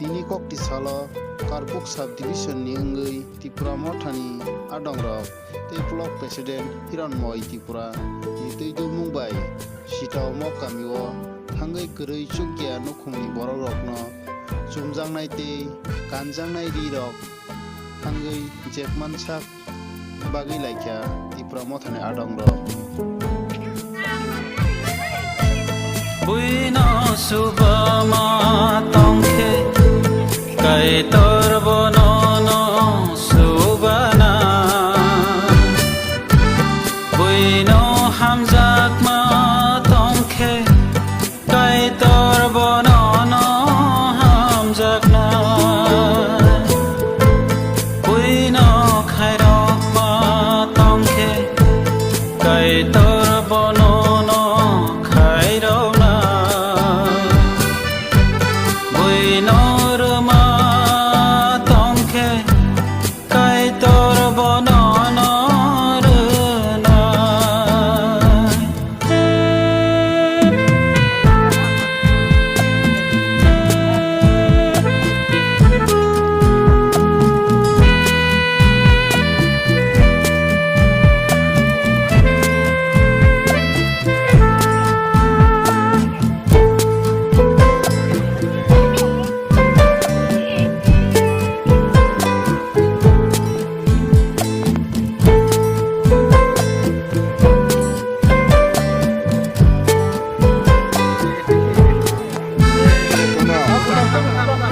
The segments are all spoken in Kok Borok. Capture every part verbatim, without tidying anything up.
Tini kokti salo Karbuk Sub-Division ni wngwi Tipra Mothani adongrok tei Block President Hironmoi Tripura ni twi dumung bai Sitao Mok kami o thangwi kwrwi chukya nukhungni borok rokno chumjaknai tei kanjaknai ri rok thangwi jekman sak bagwi laikha Tipra Mothani adongrok. Buino subama tongkhe, Kaitor bonono subana. Buino hamjakma tongkhe, Kaitor bonono hamjakna, buino khairokma tongkhe, Kaitor bonono khairokna, buino rwma tongkhe, Kaitor bonono rwnai.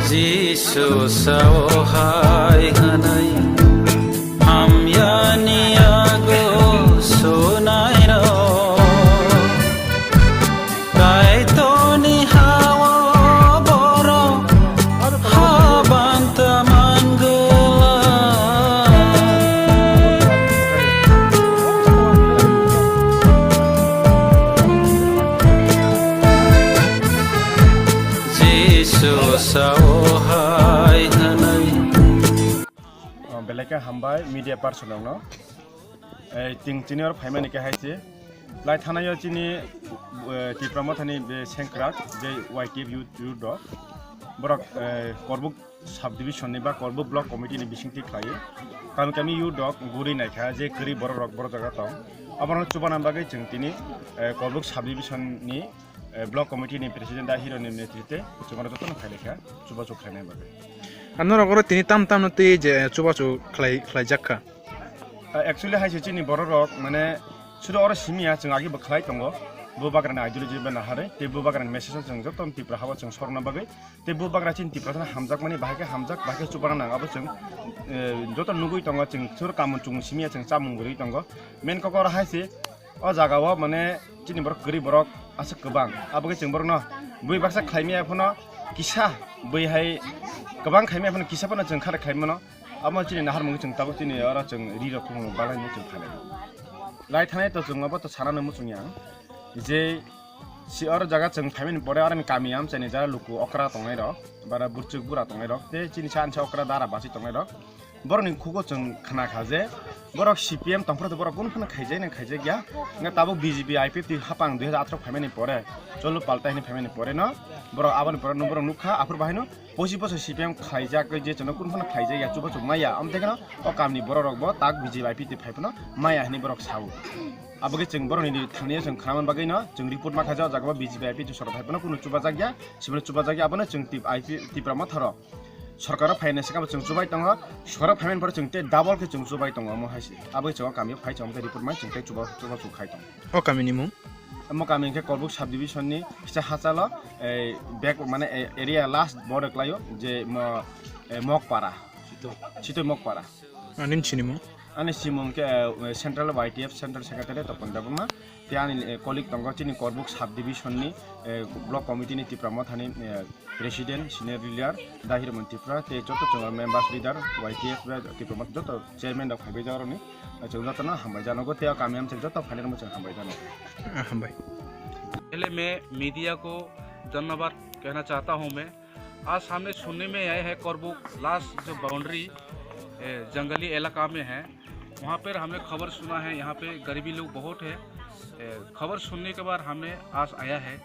Jisu sao hai hwnwi hamyani yago sunairok. Kaitorni ha-o borok habanta mangwlak. Jisu sao hai hwnwi. Belai khe hambai media person rokno. Eh, chwng chini oro phaimani khe hai se. Lai thanaio chini, eh, Tipra Mothani be sengkrak, je Y T F youth, youth rok. Borok, eh, Korbuk Sub-Division ni ba Korbuk Block Committee ni bisingtwi khlaiwi. Kami kami youth rok guri naikha je kwrwi borok rok borok jaga tong. Abono chubana bagwi chwng tini, eh, Korbuk Sub-Division ni, eh, Block Committee ni President da Hero ni netrite chwng oro jotono phailaikha chubachu khlaina bagwi. Ano rok oro tini tam tam no twi je chubachu khlai, khlaijak kha. Ah, actually hai se chini borok rok mane sudu oro simi ya, chwng agi bo khlai tongo. Bubagrani ideology bai naharwi tei bubagrani message o chwng joto Tipra hao chwng sorna bagwi tei bubagra chini Tipra thani hamjakmani bahai khe hamjak, bahai khe chubana nang abo chwng, eh, joto nugwi tongo, chwng sur kamun chumung simi ya, chwng chamung rwi tongo. Main kok oro hai se o jaga o mane chini borok kwrwi borok aswk kwbang, abo khe chwng borokno bui baksa khlaimaya phano kisa bui hai kwbang khaimaya phano kisa phano chwng khare khlaimano. Amo chini naharmung chwng tabuk chini oro chwng ri rok thumung balai no chwng khanai. Lai thanai to chwng abo to sana no muchung yang. Je si oro jaga chwng phaimani pore aro ni kami amchaini jara luku okra tongnai rok, bara burchuk bura tongnai rok, tei chini sa ansa okra dara basi tongnai rok. Borok ni khugo chwng khna kha je borok C P M tongphuru borok kunu phano khaijai nang khaijak ya. Nga tabuk B J P I P F T hapang dui hajar atharo phaimani pore, cholo paltai hinwi phaimani pore no borok aboni pore no borok nukha aphuru bahai no Pochi poso C P M khlaijak, je chwngno kunu phano khlaijak ya, chubachu maya. Amtwi kheno o kamni borok rok bo tak B J P I P T phai phano maya hinwi borok sao. Abo khe chwng borok ni thangnaio chwng khna man bagwi no chwng report ma khaijak, o jaga o B J P I P T sorok phai phano kunu chubajak ya, sibino chubajak ya, abono chwng tip-, I P, Tipra Motha rok sorkar o phaina se kabo chwng chubai tongo, sorkar o phai mani pore chwng tei double khe chwng chubai tongo, omo hai se. Abo khe chwng o kamio phai chwng tei report mai chwng tei chuba, chubachu khai tongo. O kamini mung? Omo kami hwnkhe Korbuk subdivision ni kisa hachalo, eh, back mane, eh, area last border klaio je mo, eh, Mokpara. Chitoi Mokpara. Ani sini mung? Ani simung khe, eh, Central Y T F Central Secretary Topon Debbarma. Tei ani, eh, colleague tongo chini Korbuk subdivision ni, eh, block committee ni Tipra Mothani, eh, President, senior leader, Dahir Mon Tripura, tei joto chwng members, leader, Y T F, bai Tipra Motha joto chairman rok phaibai jak rokni, chwng jotono hambai janogo, tei o kami amchai joto phainai rokno chwng hambai janogo. Ah, hambai. पहले मैं मीडिया को धन्यवाद कहना चाहता हूं मैं। आज सामने सुनने में आया है करबुक लास्ट जो बाउंड्री, ए, जंगली इलाका में है, वहाँ पर हमें खबर सुना है, यहाँ पे गरीबी लोग बहुत है। ए, खबर सुनने के बाद हमें आज आया है।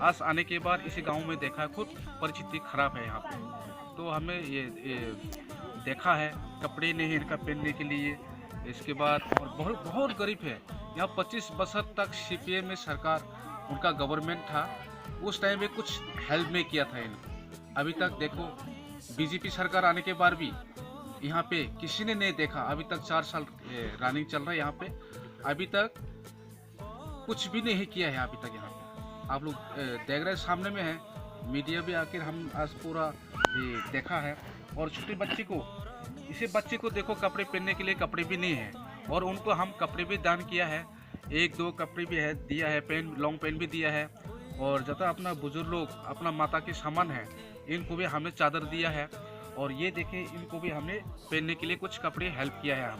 आज आने के बाद इस गांव में देखा है, खुद परिस्थिति खराब है यहाँ पे। तो हमें ये, ये देखा है, कपड़े नहीं है इनका पहनने के लिए। इसके बाद और बहुत, बहुत गरीब है। यहाँ पच्चीस बरस तक सीपीएम में सरकार, उनका गवर्नमेंट था, उस टाइम में कुछ हेल्प नहीं किया था इनको। अभी तक देखो, बीजेपी सरकार आने के बाद भी यहाँ पे किसी ने नहीं देखा। अभी तक चार साल, ए, रनिंग चल रहा है यहाँ पे, अभी तक कुछ भी नहीं किया है अभी तक यहाँ पे। आप लोग, ए, देख रहे हैं, सामने में है, मीडिया भी आकर हम आज पूरा, ए, देखा है। और छोटे बच्चे को, इसे बच्चे को देखो, कपड़े पहनने के लिए कपड़े भी नहीं है, और उनको हम कपड़े भी दान किया है, एक दो कपड़े भी है, दिया है, पैंट, लॉन्ग पैंट भी दिया है, और जैसा अपना बुजुर्ग लोग, अपना माता के सामान है, इनको भी हमने चादर दिया है। और ये देखें, इनको भी हमने पहनने के लिए कुछ कपड़े हेल्प किया है हम।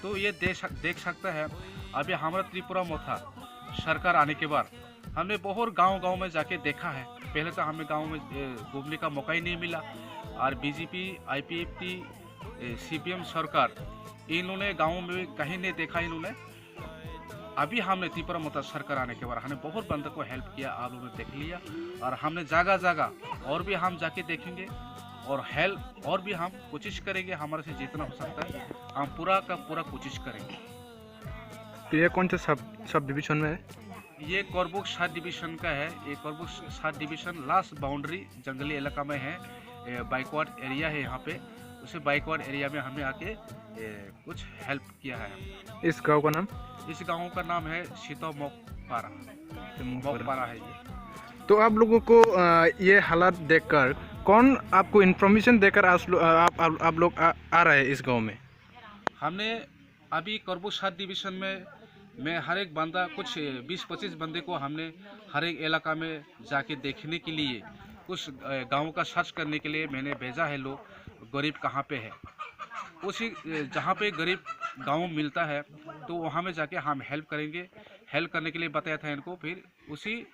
तो ये दे सक-, देख सकता है, अभी हमारा त्रिपुरा मोथा सरकार आने के बाद हमने बहुत गांव-गांव में जाके देखा है। पहले तो हमें गांव में, ए, घूमने का मौका ही नहीं मिला, और बीजेपी, आईपीएफटी, ए, सीपीएम सरकार, इन्होंने गांव में कहीं नहीं देखा इन्होंने। अभी हमने त्रिपुरा मोथा सरकार आने के बाद हमने बहुत बंदे को हेल्प किया, आप लोगों ने देख लिया, और हमने जगह-जगह और भी हम जाके देखेंगे, और हेल्प और भी हम कोशिश करेंगे, हमारे से जितना हो सकता है हम पूरा का पूरा कोशिश करेंगे। तो ये कौन से सब, सब डिवीजन में है? ये कोरबुक सात डिवीजन का है। ये कोरबुक सात डिवीजन लास्ट बाउंड्री जंगली इलाका में है, बैकवर्ड एरिया है यहाँ पे। उसे बैकवर्ड एरिया में हमने आके, ए, कुछ हेल्प किया है। इस गांव का नाम? इस गांव का नाम है सीतो मोकपारा। मोकपारा है ये। तो आप लोगों को, अ, ये हालात देखकर कौन आपको इन्फॉर्मेशन देकर आज लो-, अ, आप, आप, आप लोग आ, आ रहे हैं इस गांव में? हमने अभी कोरबुक सात डिवीजन में, में हर एक बंदा, कुछ बीस पच्चीस बंदे को हमने हर एक इलाका में जाके देखने के लिए, उस, अ, गांव का सर्च करने के लिए मैंने भेजा है लोग, गरीब कहाँ पे है। उसी, अ, जहाँ पे गरीब गांव मिलता है, तो वहाँ में जाके हम हेल्प करेंगे। हेल्प करने के लिए बताया था इनको, फिर उसी